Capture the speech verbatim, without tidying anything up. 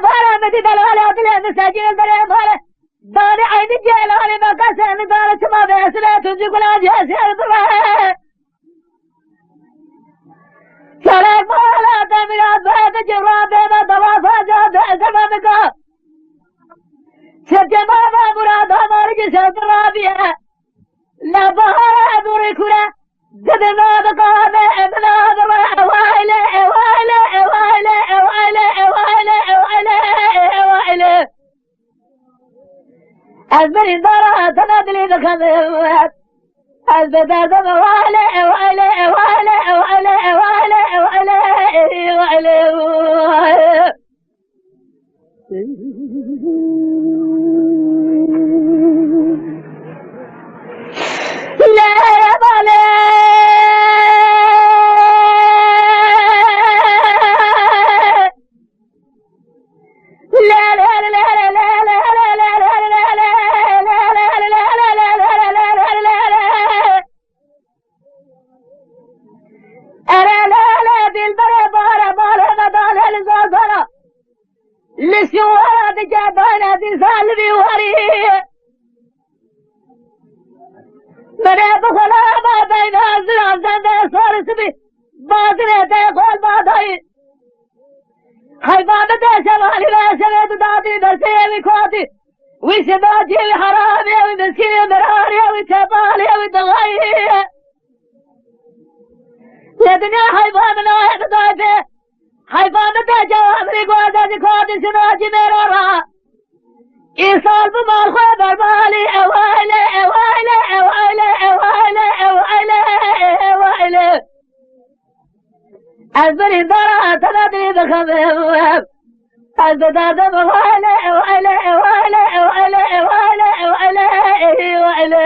Bara me dî delale dilê min secîn derê male. Danî eynî cêlanî me qesên dane çima be esile tu cî gula cê ser bime. Serek mala demira be de cî ra be me dava faca be zeme me ka. Sete ma be murada mali cî ser rabiye. La bahara duri kure. Dede nada kame emna dama ewaile ewaile ewaile ewaile ewaile ewaile ewaile. Ez berî dara tena dilê dixemim. Ez be derdim ewaile ewaile ewaile ewaile ewaile ewaile ewaile. Ere lele dilberê bare male me dane li zazana. Li şiwara dike dane dîsa li vî warî. Mene bi xwe lama beyna ziran zende sor sibî. Bazirê te xol badayî. Heyva bi te şevalî ve şevê tu dadî berseyê wî kotî. Wî şibacî wî heramê wî miskî wî mirarê wî çepalê wî dixayî. Lê dinya heyva min o heyva dayê. Heyva min te cewabirî guarda ji kotî şino cî mêro ra. Îsal bi mal xwe berbalî ewayle ewayle ewayle ewayle ewayle ewayle. Ez birîndara te ve dilî dixemim. Ez bi derdim ewayle ewayle ewayle ewayle ewayle ewayle ewayle.